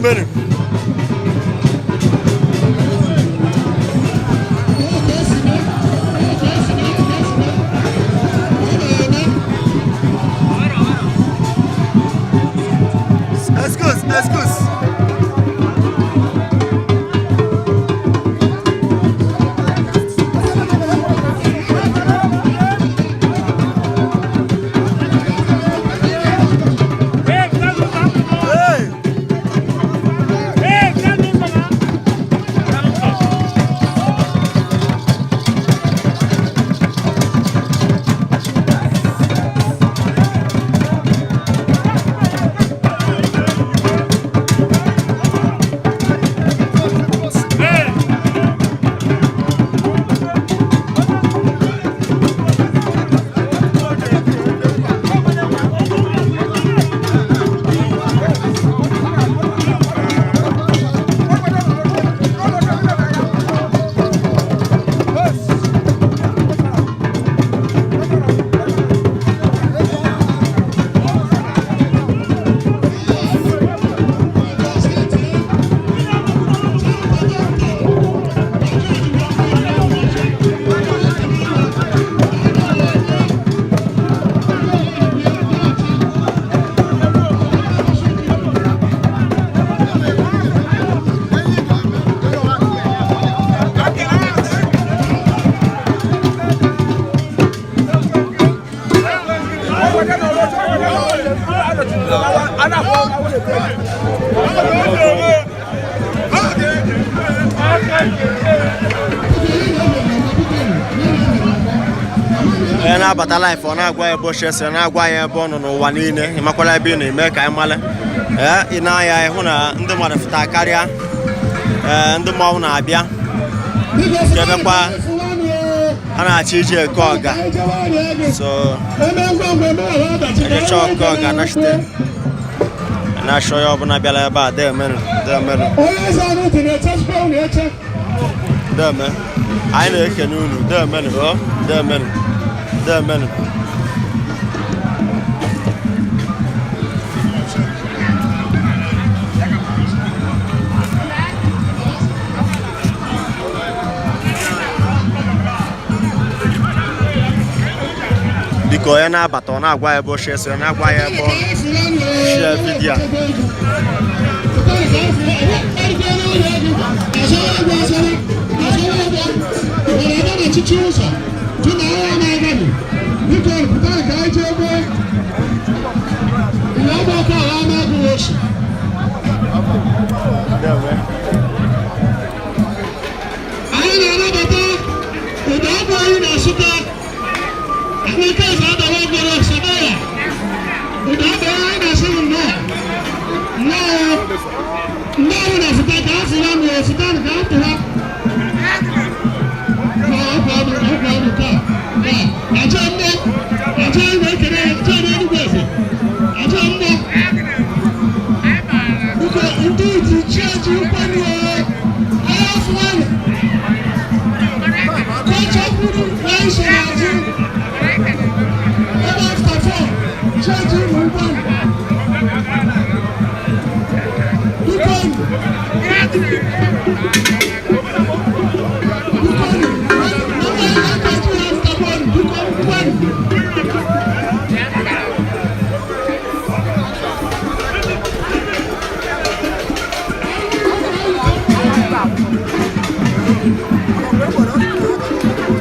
Demenu. Excuse, excuse. Hey! Onye na-abata live, ọ na-agwa ya ebe ochie si, ọ na-agwa ya ebe ọ nọ n'ụwa niile. Ịmakwala ebe ị na-eme ka anyị mara. Ee, ị na-anya ịhụ na ndị mmadụ fụta karịa. Ee, ndị mmanwụ na-abịa kebekwa a na-achọ iji eke ọga, so ejecha ọke ọga nachite na-achọ onye ọbụla bịara ebe a. Demenụ, demenụ, deme. Anyị na-ekene unu. Demenụ o, demenụ, demenụ. Biko, onye na-abata, ọ na-agwa ya ebe ochie si, ọ na-agwa ya ebe ọ nọ. Share video. Deme. Anyị na-anabata ụda ọgwụ anyị na Nsụka. Amaka eze adawa gwara Sabaya. Ụda ọgwụ anyị na-asị m nnọọ. Nnọọ. Nnọọ na fụta ka a fụla m fụta ka a tụwa. Ọgwụ ọdụ ọgwụ ọdụ taa. Ajọ mmụọ. Ajọ anyị na-ekele ajọ n'Enugwu eze. Ajọ mmụọ. Biko ndị iji chi eji nkwanye agha fụwanụ. Kọjọ kwuru na iso n'azụ. Ebe after four, chi eji ụmụ nkwanye. Biko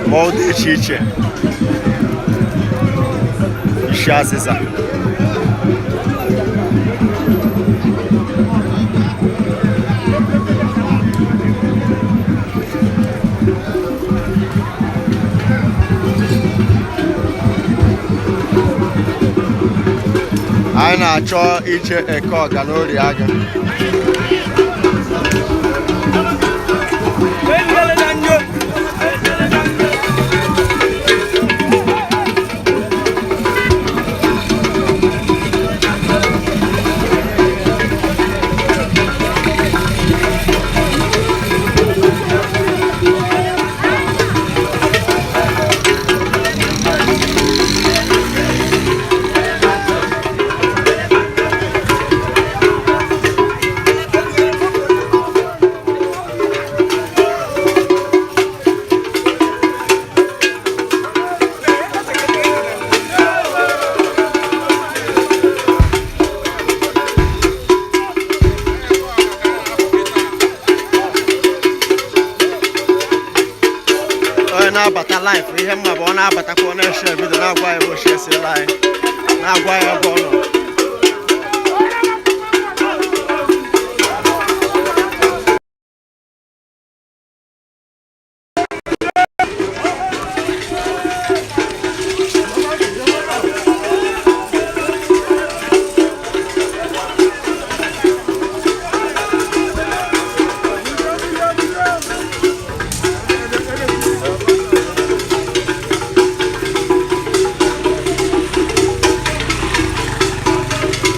Mmọnwụ dị iche iche, isi azịza. Anyị na-achọ ije eke ọga n'orie agụ. Na-abata live, ihe mma bụ ọ na-abatakwa, ọ na-eshare video, na-agwa ya ebe ochie siela anyị, na-agwa ya ebe ọ nọ.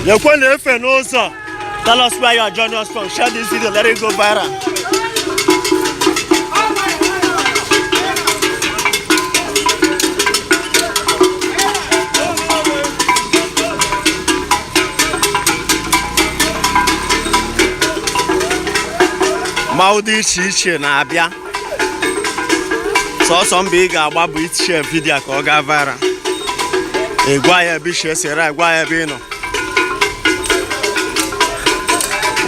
Lekwe na-efe n'ụzọ. Tell us where you are joining us from. Share this video, let it go viral. Mmanwụ dị iche iche na-abịa. Sọsọ mbọ ị ga-agba bụ ishare video ka ọ gaa viral. Ị gwa ya ebe iche esere, gwa ya ebe ị nọ.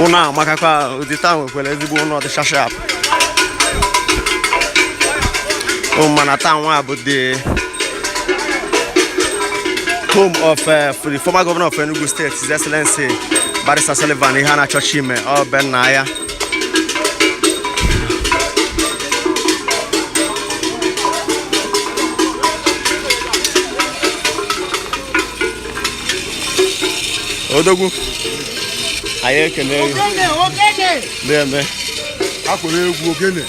Ụlọ a amakakwa. Ụdị taa nwekwara ezigbo ụlọ dị sharp. Mana taa nwa bụ the home of the former governor of Enugu State, His Excellency Barrister Sullivan Iheanacho Chime. Ọ be nna ya. Odogwu, anyị ekele gị. Ogene, ogene! Na-eme. Akwụrụ egwu ogene.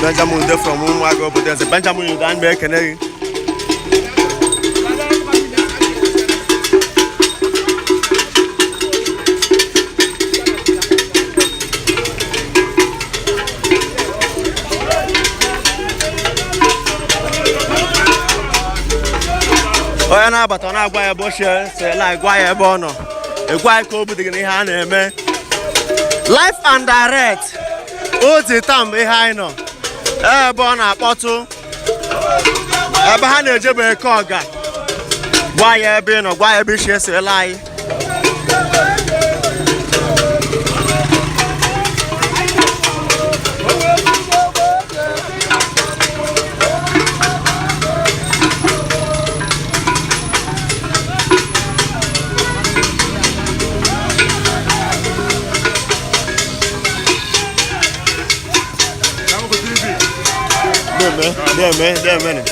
Benjamin Ude from Ụmụagụ obodo eze. Benjamin Ude, anyị ekene gị. Onye na-abata, ọ na-agwa ya ebe ochie sela, gwa ya ebe ọ nọ, egwa ya ka o butere na ihe a na-eme live and direct. Ozi taa mgbe ihe anyị nọ ebe ọ na-akpọtụ, ebe ha na-ejebe eke ọga. Gwa ya ebe ị nọ, gwa ya ebe isi esela anyị. Deme, deme, deme.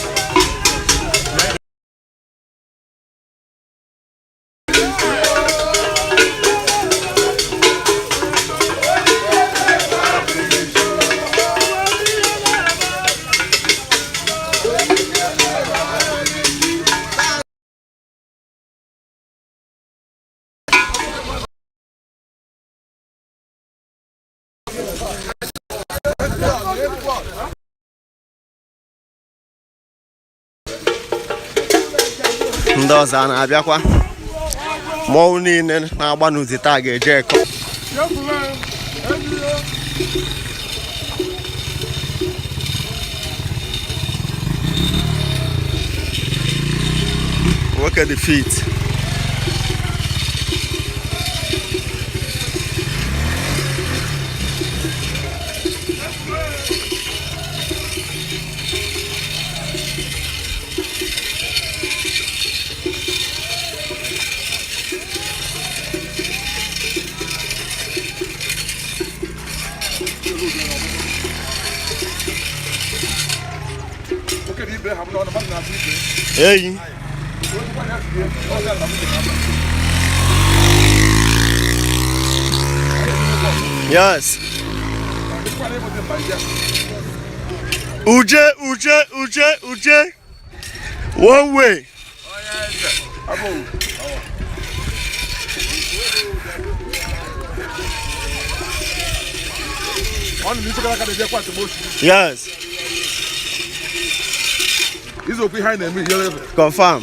Ndị ọzọ a na-abịakwa. Mmọnwụ niile na-agba n'ụdị taa ga-eje eko. Nwoke dị fit. Oke dị ibe ha m n'ọnụ mmadụ na-asụ ibe. Eyi. Onye ya si ọzọ na nwunye ha. Yes. Dịkwa na ịbụzi mba ya. Uje, uje, uje, uje, one way. Ọ nọ n'isi aka na-eje kwa atịmosu. Yes. Izu okwu ihe anyị na-eme ihe ebe. Confirm.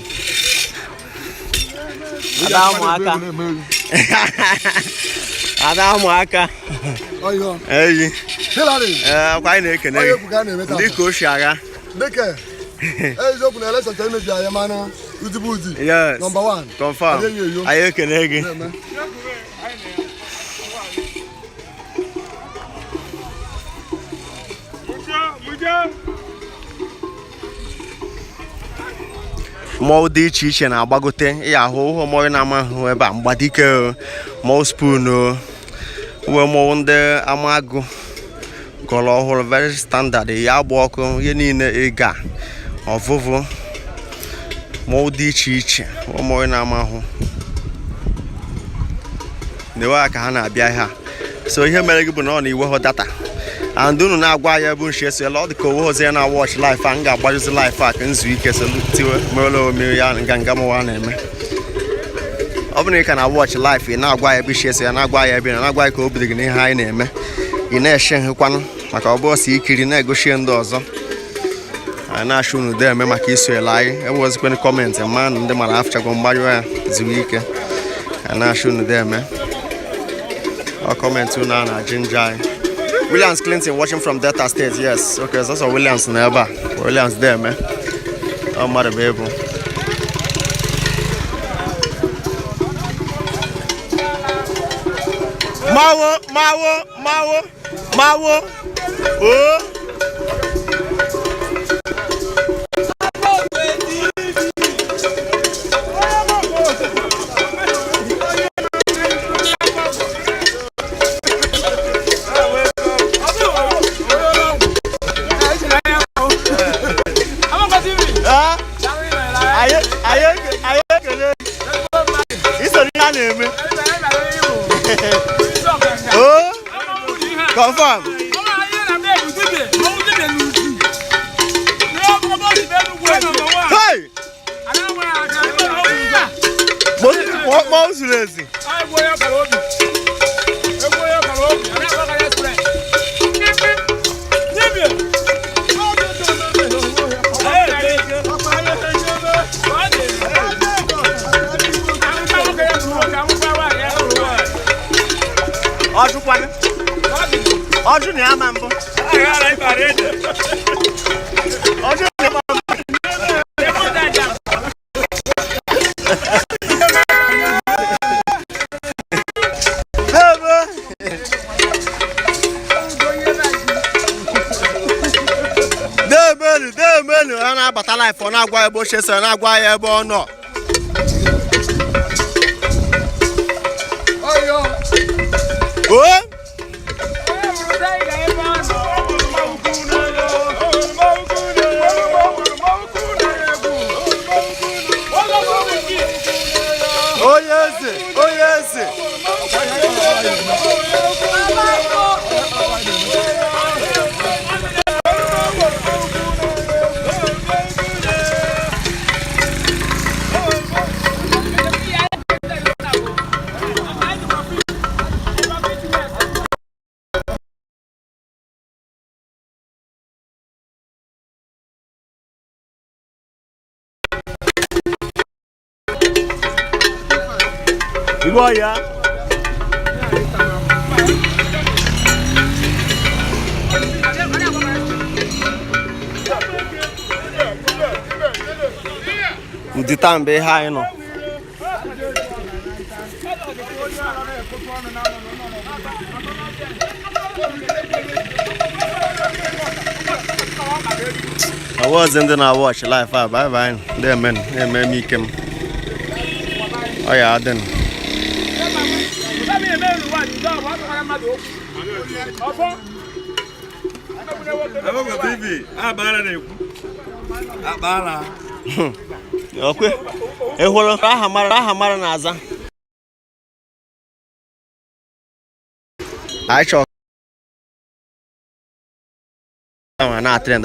Ada ụmụaka. Ada ụmụaka. Ọyọ. Eyi. Hillary. Ee, ọkwa anyị na-ekene Onye gị. egwu ka a na-eme Ndị ka o si agha. Dịka eziokwu na election chọrọ imebi anyị, mana udibu udi. Yes. Number one. Confirm. Anyị eyo. Anyị ekene gị. Na-eme. Mmọnwụ dị iche iche na-agbagote. Ị ahụ ụhụ mmọnwụ na-amahụ ebe a, mgbadike o, mmọnwụ spoon o, uwe mmọnwụ ndị amagụ gọrọ ọhụrụ, very standard ya, agba ọkụ ihe niile, ịga ọvụvụ, mmọnwụ dị iche iche, mmọnwụ na-amahụ na-ewe ka ha na-abịa ihe a. So ihe mere gị bụ na ọ na-iwe hụ data and unu na-agwa ya ebe nshi esiela. Ọ dị ka owe ozi ya na watch live a, m ga-agbajụzi live a ka nzu ike so tiwe merela ome ya nganga mụwa na-eme. Ọ bụrụ na ị ka na watch live, ị na-agwa ya ebe isi esi ya, na-agwa ya ebe ị nọ, na-agwa ya ka o bidoro gị n'ihe anyị na-eme, ị na-eshe nhụkwanụ maka ọ bụ ọsọ ikiri na-egosi ndị ọzọ. Anyị na-achọ unu dee eme maka isoyela anyị. Ewezikwenụ comment ma na ndị mara afụchago mgbanyụ ya zuru ike. Anyị na-achọ unu dee eme ọ comment unu a na-ajị njọ anyị. Williams Clinton watching from Delta State. Yes, okay, sọsọ Williams na ebe a. Williams, dee eme, ọ mmadụ bụ ebu. Mawo, mawo, mawo, mawo o. Ah, anyị ekele iso n'ihe a na-eme o. Confirm. Hey! Ma o zuru ezi. Ọjụ kwanụ, ọjụ na ya ma mbụ, ọjụ na ya ma mbụ. Ebe. Deemenu, deemenu, ọ na-abata live, ọ na-agwa ya ebe ochie so, ọ na-agwa ya ebe ọ nọ. Ọyọ. O. Onye eze, onye eze. Igbo ya. Ụdị taa mgbe ihe anyị nọ. Ọwọzi ndị na-watch live a, bye bye. Ndị eme na-eme m ike m ọ ya adịnụ. TV, akpara na-ekwu. Akpara. Okwe ị hụrụ aha mara, aha mara na-aza anyị chọrọ na trend.